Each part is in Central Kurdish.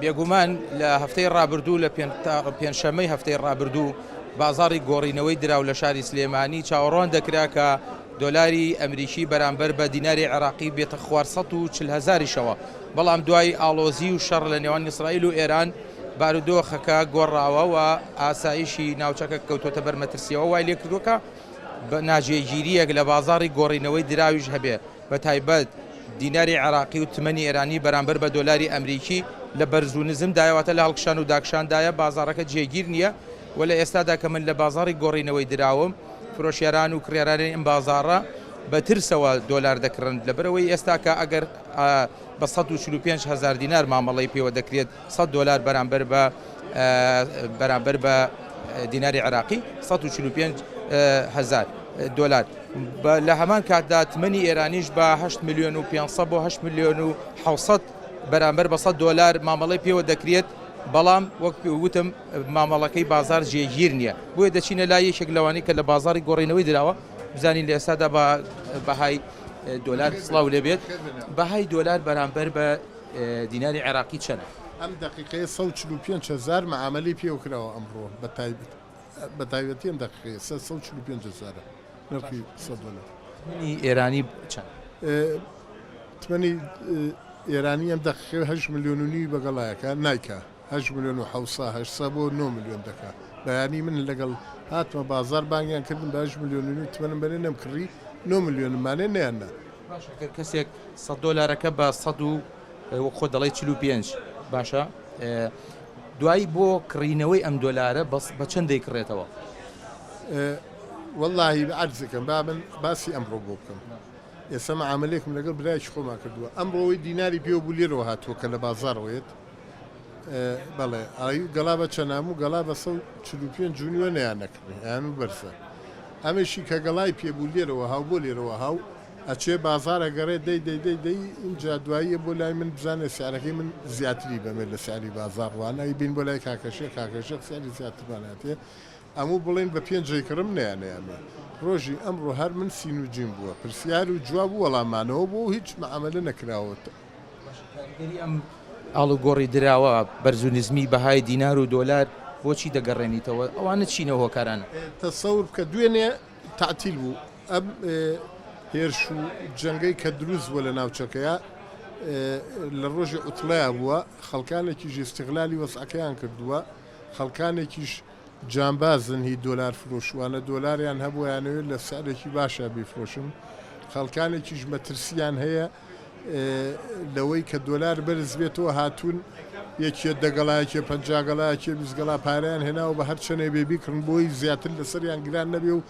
بێگومان لە هەفتەی ڕابردوو لە پێنجشەممەی هەفتەی ڕابردوو بازاڕی گۆڕینەوەی دراو لە شاری سلێمانی چاوەڕوان دەکرا کە دۆلاری ئەمریکی بەرامبەر بە دیناری عێراقی بێتە خوار 140 هەزاریشەوە بەڵام دوای ئاڵۆزی و شەڕ لە نێوان ئیسرائیل و ئێران بارودۆخەکە گۆڕاوە و ئاسایشی ناوچەکە کەوتۆتە بەر مەترسیەوە وای لێکردووە کە ناجێگیرییەک لە بازاڕی گۆڕینەوەی دراویش هەبێ بە تایبەت دیناری عێراقی و تمەنی ئێرانی بەرامبەر بە دۆلاری ئەمریکی لە بەرز و نزم دایە واتە لە هەڵکشان و داکشان دایە بازاڕەکە جێگیر نییە و لە ئێستادا کە من لە بازاڕی گۆڕینەوەی دراوم فرۆشیاران و کڕیارانی ئەم بازاڕە بە ترسەوە دۆلار دەکڕن لەبەرئەوەی ئێستاکە ئەگەر بە 145 هەزار دینار مامەڵەی پێوە دەکرێت 100 دۆلار بەرامبەر بە بەرامبەر بە دیناری عێراقی 145 هەزار دۆلار لە هەمان کاتدا تمەنی ئێرانیش بە 8 ملیۆن و 500 بۆ 8 ملیۆن و 600 بەرامبەر بە 100 دۆلار مامەڵەی پێوە دەکرێت بەڵام وەک وتم مامەڵەکەی بازار جێگیر نییە بۆیە دەچینە لای یەکێک لەوانەی کە لە بازاری گۆڕینەوەی دراوە بزانین لە ئێستادا بە بەهای دۆلار سڵاو لێبێت بەهای دۆلار بەرامبەر بە دیناری عێراقی چەنە؟ ئەم دەقیقەیە 145 هەزار مەعامەلەی پێوە کراوە ئەمڕۆ بە تایبەتی ئەم دەقیقەیە 145 هەزارە نرخی 100 دۆلار. تمەنی ئێرانی چەند؟ تمەنی ئێرانی ئەم دەقیقەیە 8 ملیۆن و نیوی بەگەڵایەکە نایکا. هەشت ملیۆن و حەوسە هەشتسە بۆ نۆ ملیۆن دەکا بەیانی من لەگەڵ هاتمە بازار بانگیان کردم بە هەشت ملیۆن و نیو تمەنم بەرێ نەمکڕی نۆ ملیۆنم مانێ نەیان نا. باشە گەر کەسێک سەد دۆلارەکە بە سەد و وەک خۆت دەڵێی 45 باشە دوایی بۆ کڕینەوەی ئەم دۆلارە بەس بە چەند دەیکڕێتەوە؟ وەڵاهی عەرزەکەم با من باسی ئەمڕۆ بۆ بکەم ئێستا مەعامەلەیەکم لەگەڵ برایەکی خۆمان کردووە ئەمڕۆ ئەوەی دیناری پێوە بوو لێرەوە هاتووە کە لە بازاڕەوە یەت بەڵێ ئای گەڵا بە چەنام و گەڵا بە 145 جونیوە نەیان نەکڕی ئەیان و بەرزە ئەمەشی کە گەڵای پێبوو لێرەوە هاو بۆ لێرەوە هاو ئەچێ بازارە گەڕێ دەی دەی دەی دەی اینجا دواییە بۆ لای من بزانێ سعرەکەی من زیاتری بەمێ لە سعری بازاڕ وانە بین بۆ لای کاکەشێ کاکەشێ سعری زیاترماناتێ ئەموو بڵێن بە پێنجەی کڕم نەیانەیامێ ڕۆژی ئەمڕۆ هەر من سین و جیم بووە پرسیار و جواب و وەڵامانەوە بووە و هیچ مەعامەلە نەکراوە. باشە کاریگەری ئەم ئاڵوگۆڕی دراوە بەرز و نزمی بەهای دینار و دۆلار بۆچی دەگەڕێنیتەوە ئەوانە چینە هۆکارانە؟ تەسەور بکە دوێنێ تەعتیل بوو ئەم هێرش و جەنگەی کە دروست بووە لە ناوچەکەیا لە ڕۆژی عوتڵەیا بووە خەڵکانێکیش ئیستغلالی وەزعەکەیان کردووە خەڵکانێکیش جانبازن هی دۆلار فرۆشوانە دۆلاریان هەبوو یانەوێت لە سعرێکی باشا بیفرۆشن خەڵکانێکیش مەترسیان هەیە لەوەی کە دۆلار بەرز بێتەوە هاتوون یەکێ دە گەڵا یەکێ 50 گەڵا یەکێ 20 گەڵا پارەیان هێناوە بە هەر چەنێ بێ بیکڕن بۆی زیاتر لەسەریان گران نەبێ و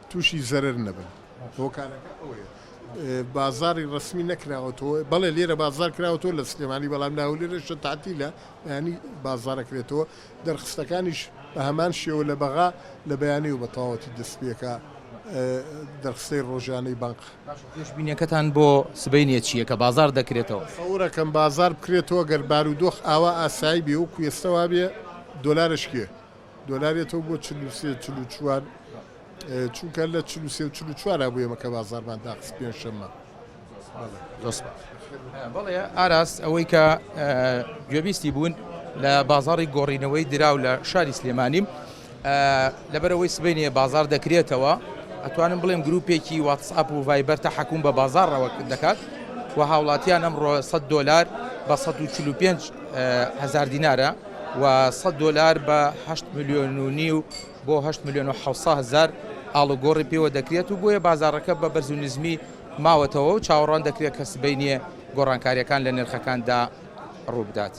تووشی زەرەر نەبن هۆکارەکە ئەوەیە بازاری ڕسمی نەکراوەتەوە بەڵێ لێرە بازار کراوەتەوە لە سلێمانی بەڵام لە هەولێرێشە تەعتیلە بەیانی بازارەکرێتەوە دەرخستەکانیش بە هەمان شێوە لە بەغا لە بەیانیەوە بە تەواوەتی دەست پێکا دەرخستەی ڕۆژانەی بانق. باشە پێشبینیەکەتان بۆ سبەینێ چیە کە بازاڕ دەکرێتەوە؟ تەسەورەکەم بازاڕ بکرێتەوە گەر بارودۆخ ئاوا ئاسایی بێ وەکو ئێستا وابێ دۆلار ئەشکێ دۆلار یەتەوە بۆ 43 44 چونکە لە 43 و 44 بوو ئێمە کە بازاڕمان داخست پێنجشەممە. زۆر سپاس. بەڵێ ئاراس ئەوەی کە گوێبیستی بوون لە بازاڕی گۆڕینەوەی دراو لە شاری سلێمانیم لەبەرەوەی سبینێ بازار دەکرێتەوە ئەتوانم بڵێم گروپێکی واتسئاپ و ڤایبەر تەحەکوم بە بازاڕەوە دەکات و هاوڵاتیان ئەمڕۆ 100 دۆلار بە 145 هزار دینارە و 100 دۆلار بە 8 ملیۆن و نیو بۆ 8 ملیۆن و 700 هزار ئاڵوگۆڕی پێوە دەکرێت و بۆیە بازاڕەکە بە بەرز و نزمی ماوەتەوە و چاوەڕوان دەکرێت کە سبەینێ گۆڕانکارییەکان لە نرخەکاندا ڕووبدات.